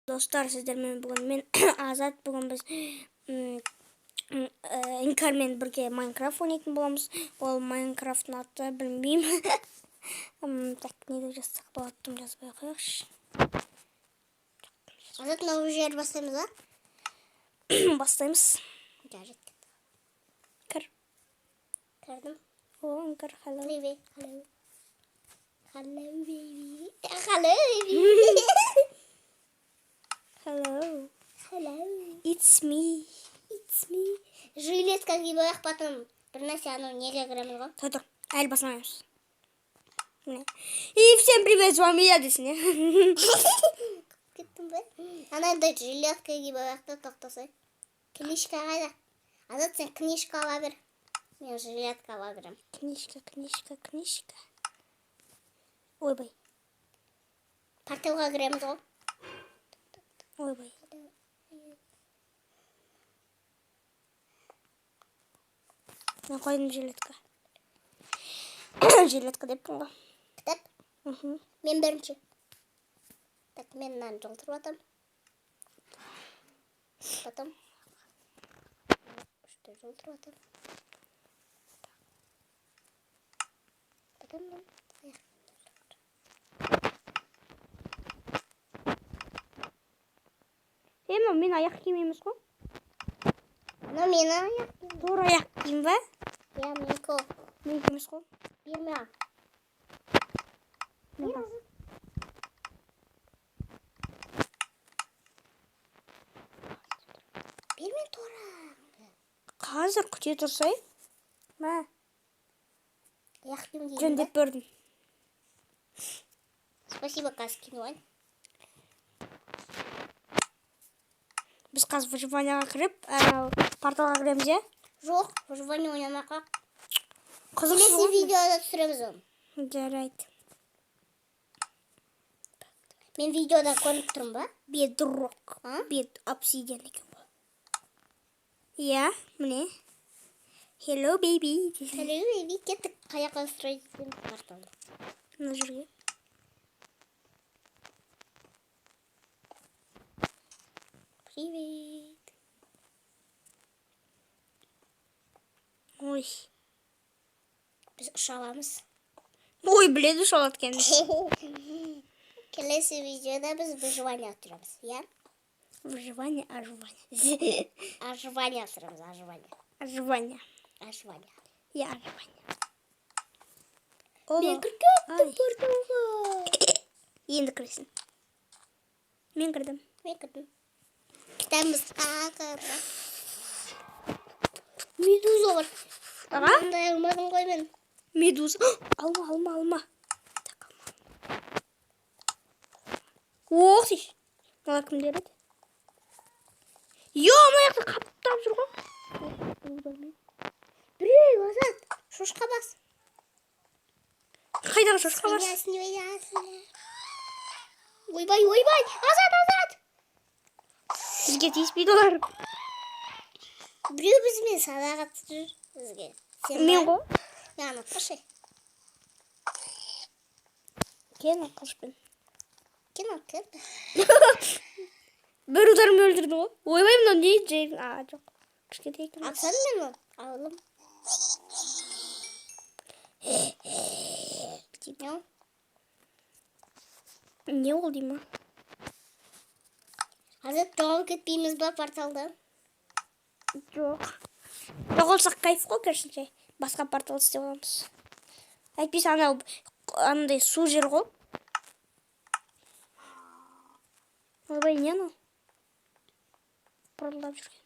Достар, сіздермен бүгін мен, Азат. Бүгін біз Іңкәрмен бірге Майнкрафт ойнайтын боламыз. Ол Майнкрафттың аты білмеймін. Так, не деп жазсақ болады, тым жазбай ақ қояйықшы. Азат, мынау жер бастаймыз ба? Бастаймыз. Жарайды. Кір. Кірдім. О, Іңкәр, hello. Привет. Hello. Hello, baby. Hello, baby. Hello. Hello. It's me. It's me. Жилетка киіп алайық, потом бір нәрсе анау неге кіреміз ғой? Тұр, тұр. Әлі бастамаймыз. Міне. И всем привет, с вами я десін, иә. Кеттім бе? Анандай жилетка киіп алайық та, тоқтасай. Книжка қайда? Азат, сен книжка ала бер. Мен жилетка ала беремін. Книжка, книжка, книжка. Ойбай, Порталға кіреміз ғой. Ойбай. Мен қойдым жилетка. Жилетка деппін ғой. Кітап. Мхм. Мен бірінші. Так, мен мынаны жолтырып атам. Потом үшті жолтырып атам. Потом мен аяқ. Е, мынау мен аяқ киім емес қой. Мынау менің аяқ киімім. Тура аяқ киім ба? Иә, менікі ол. Менікі емес қой. Бер маған. Мен Бер. Бер мен тура. Қазір күте тұрсай. Мә, Аяқ киім киейін жөндеп ба? бердім. Спасибо, қазір киініп алайын. Біз қазір выживанияға кіріп, анау порталға кіреміз, иә? Жоқ, выживание ойнамай ақ. Қызық Келесі ғой. видеода түсіреміз оны. Жарайды. Мен видеода көрініп тұрмын ба? Бедрок. А? Бед обсидиан екен ғой. Иә, міне. Hello, baby. Hello, baby. Кеттік. Қай жаққа строить етеміз порталды? Мына жерге. Привет. Ой. Біз ұша аламыз. Ой, біледі ұша алады екенбіз. Келесі видеода біз выживание түсіреміз, иә? Выживание, оживание. Оживание түсіреміз, оживание. Оживание. Оживание. Иә, оживание. Мен Оба. кіріп кеттім Ай. порталға. Енді кіресің. Мен кірдім. Мен кірдім. Кітабымыз тағы. Медуза бар. Аға? Мындай алмадым ғой мен. Медуза. Алма, алма, алма. Так, алма. Ох, дейші. Мыналар кімдер еді? Йо, мына жақта қаптап жүр ғой. Біреу, Азат. Шошқа бас. Қайдағы шошқа бас? Свинья, свинья, свинья. Ойбай, ойбай. Азат, Азат. Бізге тиіспейді олар. Біреу бізбен садақ атып жүр бізге. Сен Мен ба? ғой. Маған атпашы. Кен қылышпен. Кен алып кел. Бір удармен өлтірді ғой. Ойбай, мынау не? Джейн. А, жоқ. Кішкентай екен. Алсам мен оны. Алдым. Не ол? Не ол деймін? Азат, жоғалып кетпейміз ба порталда? Жоқ. Жоғалсақ кайф қой, керісінше. Басқа портал істеп аламыз. Әйтпесе анау андай су жер ғой. Ойбай, не анау? Бұрылдап жүрген.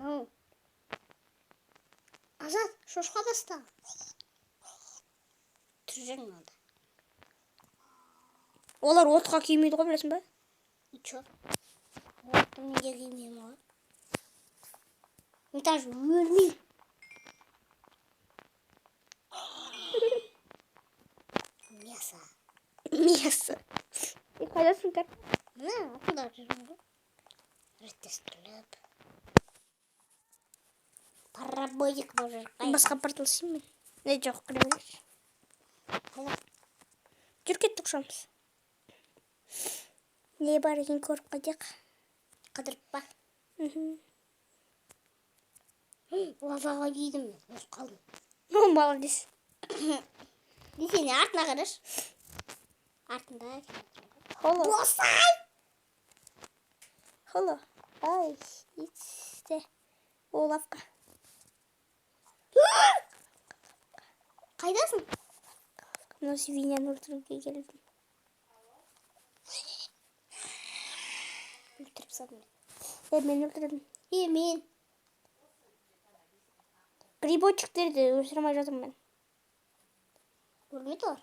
Ну. Азат, шошқа баста. Тұр жүр мынада. Олар отқа күймейді ғой, білесің ба? И чё? Отты мен де күймеймін ғой. Мен даже өлмеймін. Мясо. Мясо. Е, қайдасың, Кәр? Мына артында жүрмін ғой. Реттестіріп. Параболик болып жүр. Қай- Басқа портал істеймін мен. Не, жоқ, кіре берші. Қайда? Жүр, кеттік, ұшамыз. Не бар екен көріп қайтайық. Қыдырып па? Лаваға күйдім мен. Өліп қалдым. О, молодец. Не, сен артына қарашы. Артында. Холо. Босай! Холо. Ай, итте. О, лавка. Қайдасың? Мынау свиньяны өлтіруге келдім. Өлтіріп тастадым мен. Е, мен өлтірдім. Е, мен. Грибочектерді өсіре алмай жатырмын мен. Өлмейді олар.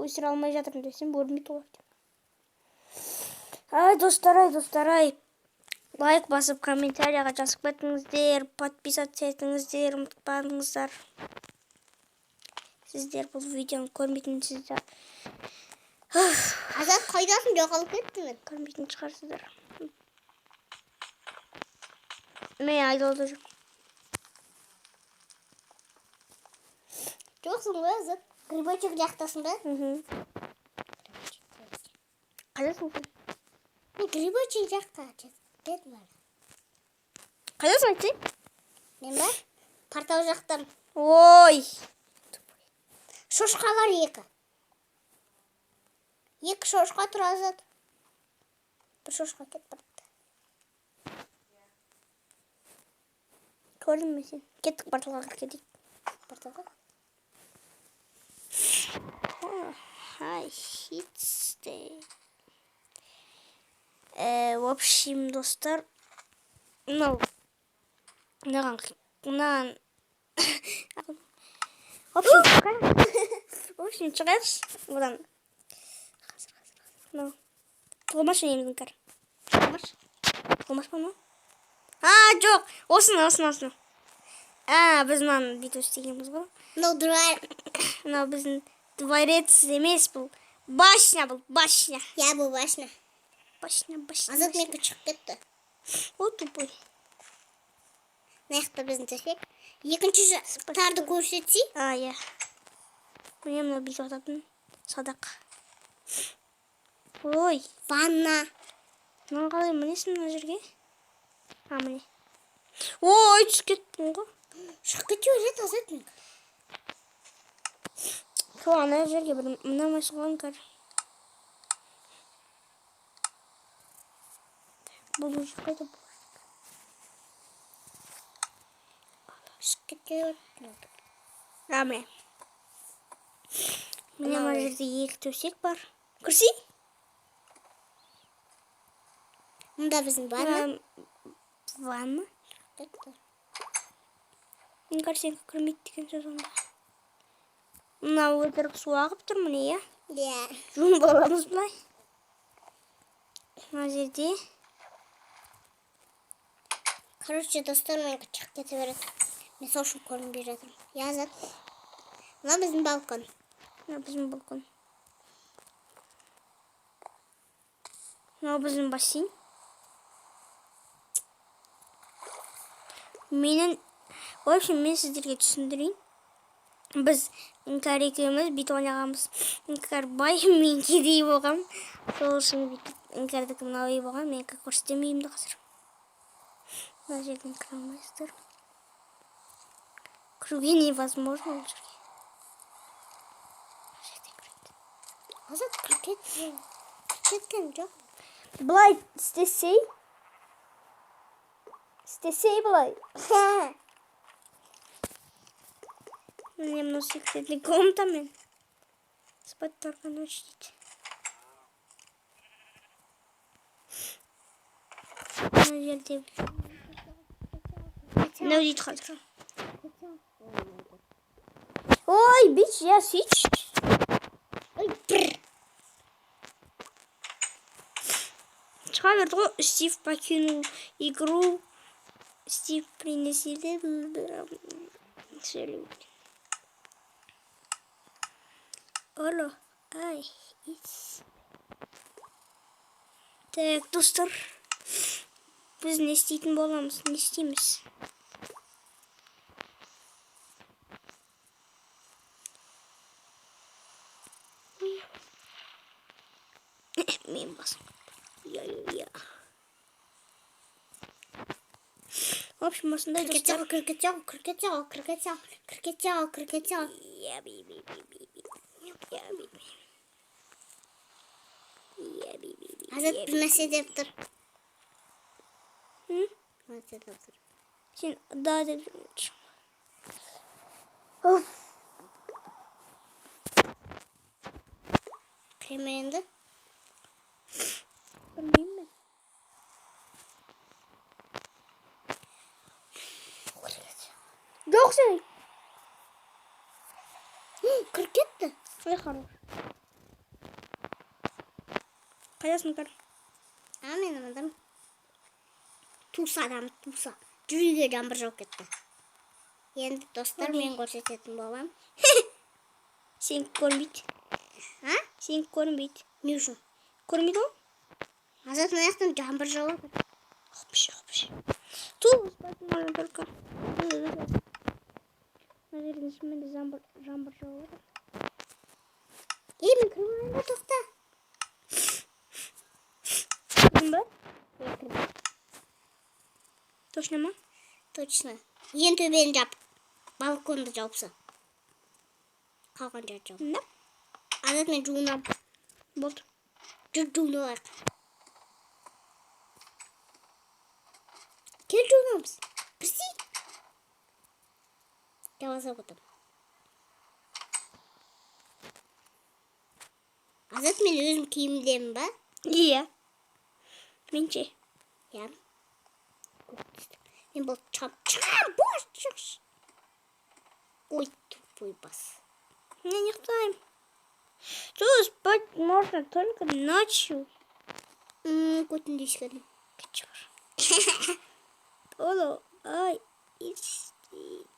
Өсіре алмай жатырмын десем, өлмейді олар деп. Ай, достар, ай, достар, ай. Лайк басып, комментарияға жазып кетіңіздер, подписаться етіңіздер, ұмытпаңыздар. Сіздер бұл видеоны көрмейтінсіздер. Азат, қайдасың? Жоғалып кеттім мен. Көрмейтін шығарсыздар. Мен айдалада жүрмін. Жоқсың ғой, Азат. Грибочек жақтасың ба? Мхм. Қайдасың сен? Мен грибочек жаққа кеттім әлі. Қайдасың айтсай? Мен ба? Портал жақтан. Ой! Шошқа бар екі. Екі шошқа тұр, Азат. Бір шошқа кетіп барыпты. Көрдің бе сен? Кеттік, порталға кіріп кетейік. Порталға. Ай, хитсте. В общем, достар, мынау мынаған мынаған в общем, шығайықшы одан. Қазір, қазір, қазір. Мынау толмашы неміздің кір. Толмаш. Толмаш па мынау? А, жоқ, осыны, осыны, осыны. А, біз мынаны бүйтіп істегенбіз ғой. Мынау дурар. Мынау біздің дворец емес, бұл башня, бұл башня. Я, бұл башня. Башня, башня. Азат, Башня. менікі шығып кетті. О, тупой. Мына жақта біздің төсек. Екінші тарды көрсетсей. А, иә. Міне, мынау бүйтіп ататын садақ. Ой, Ванна. мынаны қалай мінесің мына жерге? А, міне. Ой, түсіп кеттім ғой. Шығып кете береді, Азат, менікі. Сол ана жерге бір міне алмайсың ғой, Іңкәр. Бұл уже қайда бұл? Шығып кете береді. А, міне. Міне, мына Мынау. жерде екі төсек бар. Кірсей? Мында біздің ванна. Ванна. Кетті. Іңкәр, сенікі кірмейді деген сөз онда. Мына өтірік су ағып тұр, міне, иә. Иә. Жуынып аламыз былай. Мына жерде Короче, достар, менікі шығып кете береді. Мен сол үшін көрінбей жатырмын. Иә, Азат. Мына біздің балкон. Мына біздің балкон. Мынау біздің бассейн. Менің, в общем, мен сіздерге түсіндірейін. Біз Іңкәр екеуміз бүйтіп ойнағанбыз. Іңкәр бай, мен кедей болғам. Сол үшін бүйтіп Іңкәрдікі мынау үй болған, менікі көрсетемін үйімді қазір. Мына жерден кіре алмайсыздар. Кіруге невозможно ол жерге. Мына жерден кіреді. Азат, кіріп кетті. Кеткен жоқ. Былай істесей, істесей былай. Міне, мынау секретный комната мен. Спать только ночь дейді. Мына жерде мынау дейді қазір. Ой, бич, я сөйтші. Ой, бір. Шыға берді ғой. Стив покинул игру. Стив принесли. Сөйлеу. Алло. Ай. Its. Так, достар. Біз не істейтін боламыз? Не істейміз? Ой. Мен басым. В общем, осындай, Кір кете достар. ғой, кір кете ғой, кір кете ғой, кір кете ғой, кір кете ғой, кір кете ғой. Я би би би би би. Я би би. Я би би би. Азат бір нәрсе деп тұр. М? Бір нәрсе деп тұр. Сен да деп жүрсің. Оф. Кіреме енді. Білмеймін мен. Жоқ сен. Кір кетті. Ой, хорош. Қайдасың, Кар? А, мен амандамын. Туса адам, туса. Жүрегі жаңбыр жауып кетті. Енді, достар, мен көрсететін боламын. Сен көрінбейді. А? Сен көрінбейді. Не үшін? Көрінбейді ғой? Азат, мына жақтан жаңбыр жауып жатыр. Хопш, хопш. Тут спать можно только. Мына жерден шынымен де жаңбыр жауып жатыр. Ей, мен кіріп алайын ба, тоқта. Кірдің ба? Иә, кірдім. Точно ма? Точно. Ең төбені жап. Балконды жауыпса. Қалған жерді жауып. Да. Азат, мен жуынамын. Болды. Жүр, жуынып алайық. Кел, жуынамыз. Кірсей. Жаба потом. Азат, мен өзім киімдемін ба? Иә. Мен ше? Иә. Көк түсті. Мен бұл чам чам бош шықшы. Ой, тупой бас. Я не ұйықтаймын. Тут спать можно только ночью. Көтіңді иіскедім. Чёрт. Оло, ай,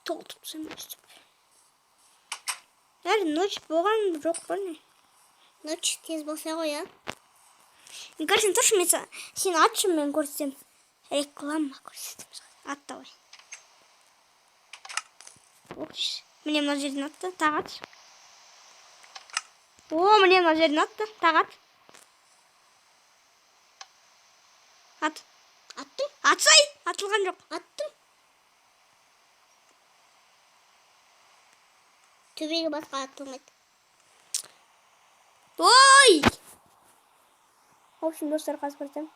толтырып тастаймын өстіп. Әлі ночь болған жоқ па, не? Ночь тез болса ғой, а? Іңкәр, сен тұршы, мен сен атшы, мен көрсетемін. Реклама көрсетемін. Ат давай. Ох, міне, мына жерден атты, тағы атшы. О, міне, мына жерден атты, тағы ат. Ат. Аттым. Атсай! Атылған жоқ. Аттым. Төбеге басқа атылмайды. Ой! В общем, достар, қазір көрсетемін.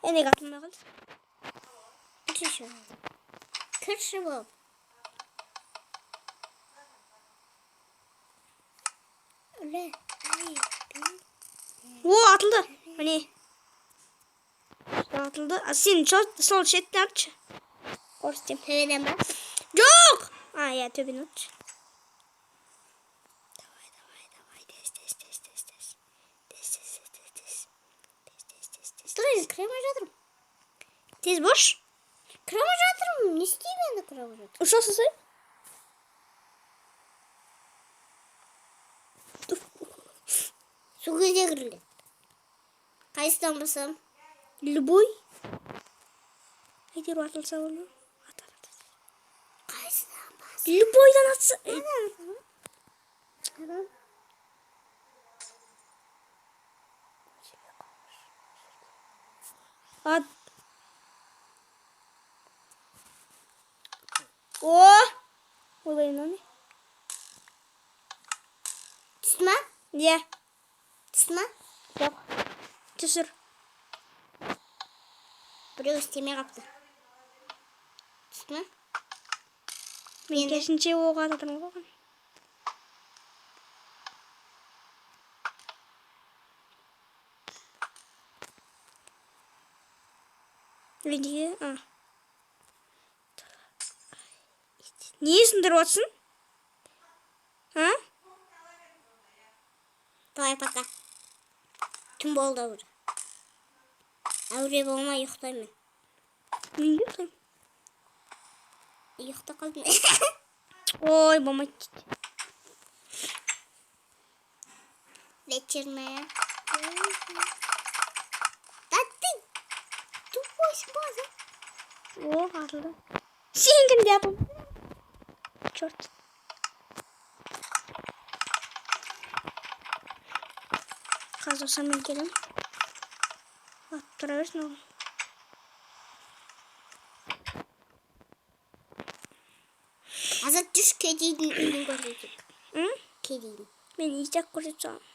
Е, неге атылмай қалды? Кірші. Кірші бол. Үле. Ай, О, атылды. Міне. Атылды. А сен сол шеттен атшы. Көрсетемін. Төбеден ба? Жоқ! А, иә, төбеден атшы. Давай, давай, давай. Тез, тез, тез, тез, тез. Тез, тез, тез, тез, тез. Тез, тез, тез, тез. Тұр, енді кіре алмай жатырмын. Тез бош. Кіре алмай жатырмын. Не істеймін енді, кіре алмай жатырмын. Ұшасың сен? Сол кезде кіріледі. Қайсыдан басам? Любой. Әйтеуір атылса оны. Ат, ат, ат. Қайсыдан бас? Любойдан атса. Ей, Ат. О! Ойбай, мынау не? Түсті ма? Иә. Түсті ма? Жоқ. Түсір. Біреу істемей қапты. Түсті ма? Мен керісінше оқ атып жатырмын ғой оған. Неге? А. Не сындырып жатсың? А? Давай, пока. Түн болды уже. Әуре болмай, ұйықтаймын. Мен де ұйықтаймын. Ұйықтап қалдым. Ой, болмайды дейді. Вечерная. Да ты тупой база. О, атылды. Сенікін де атылды. Черт. Қазір мен келемін. Атып тұра берсін ол. Азат, жүр, кедейдің үйін көрсетейік. М? Кедейдің. Мен и так көрсетіп саламын.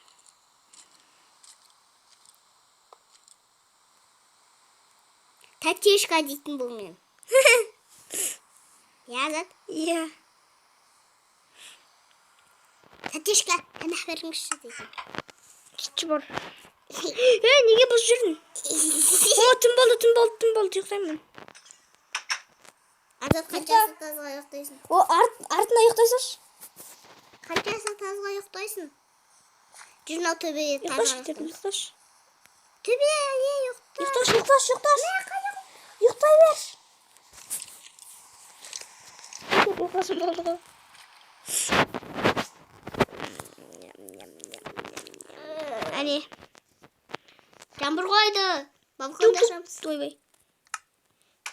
Тәтешка дейтін бұл мен. Иә, Азат? Иә. Тәтешка, тамақ беріңізші дейтін. Кетші, бар. Ей, неге бұзып жүрдің? О, түн болды, түн болды, түн болды, ұйықтаймын. Азат, қаншасы тазға ұйықтайсың? О, артына ұйықтай салшы. Қаншасы тазға ұйықтайсың? Жүр, мынау төбеге Ұйықташы, тазға дедім, ұйықтаймыз. ұйықташы. Төбеге ұйықта. Ұйықташы, ұйықташы, ұйықташы. Ұйықтай бер. Ұйықтасам болды ғой. Әне. Жаңбыр қойды. Балконда ашамыз. Ойбай.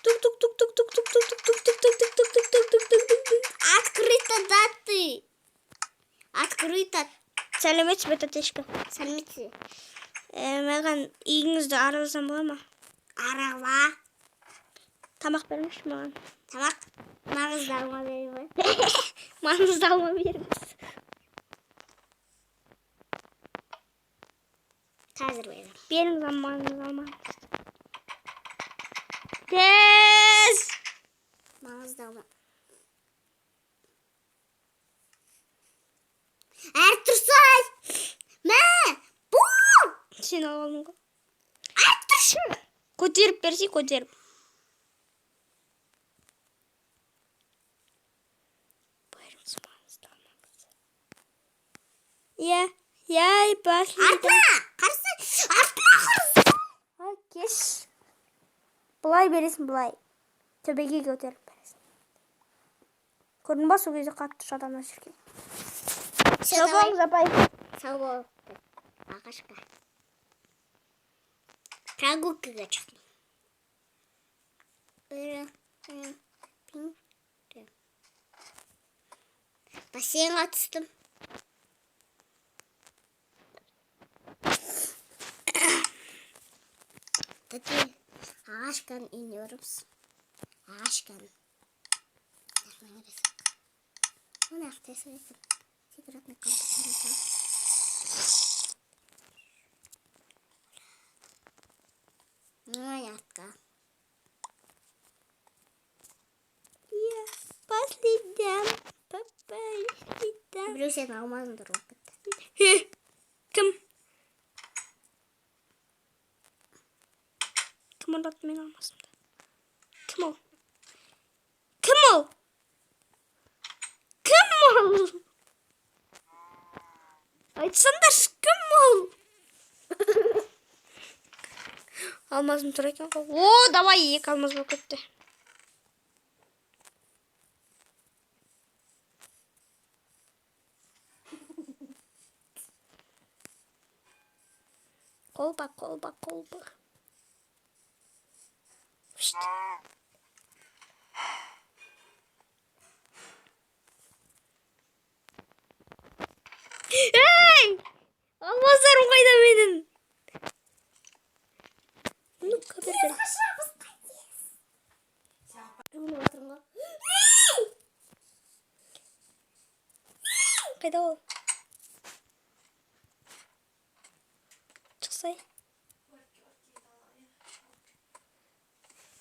Тук тук тук тук тук тук тук тук тук тук тук тук тук тук тук тук тук тук. Открыто даты. Открыто. Сәлеметсіз бе, тәтешка? Сәлеметсіз. Маған үйіңізді араласам бола ма? Арала. Тамақ беріңізші маған. Тамақ. Маңызды алма берейін ғой. Маңызды алма беріңіз. Қазір беремін. Беріңіз маңызды алмаңызды. Тез! Маңызды алма. Әр тұрсай. Мә. Бұл. Сен алып алдың ғой. Әр тұршы. Көтеріп берсей, көтеріп. Беріңіз маңызды алмаңызды. Иә, иә, пошли. Артына. Қарсы. Артына қарсы. Ай, кеш. Былай бересің, былай. Төбеге көтеріп бересің. Көрдің ба, сол кезде қатты ұшады ана жерге. Все, Сау давай. болыңыз, апай. Сау бол. Ағашқа. Прогулкаға шықтым. Бір, пин, бір. Бассейнға түстім. Тәте, ағашканың үйіне барамыз. Ағашканың. Мына қарасақ. Мына жақта екен. Секретный комната. Мына жаққа. Я по следам, по следам. Біреу сенің алмазыңды ұрлап кетті. Кім? Кім ұрлады менің алмазымды? Кім ол? Кім ол? Кім ол? Айтсаңдаршы, кім ол? Алмазым тұр екен ғой. О, давай, екі алмаз болып кетті. Колба, колба, колба. Пшт. Ей! Алмаздарым қайда менің? Ну-ка, бер, бер. Жуынып отырмын ғой. Қайда ол? Шықсай.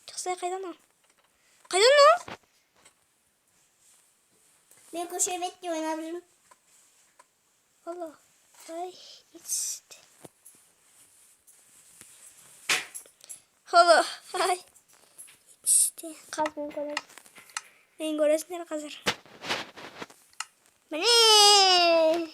Шықсай, қайдан ол? Қайдан ол? Мен көше бетте ойнап жүрмін. Алла. Ай, итсті. Алла, ай. Итсті. Қазір мен көресің. Мен көресіңдер қазір. Міне.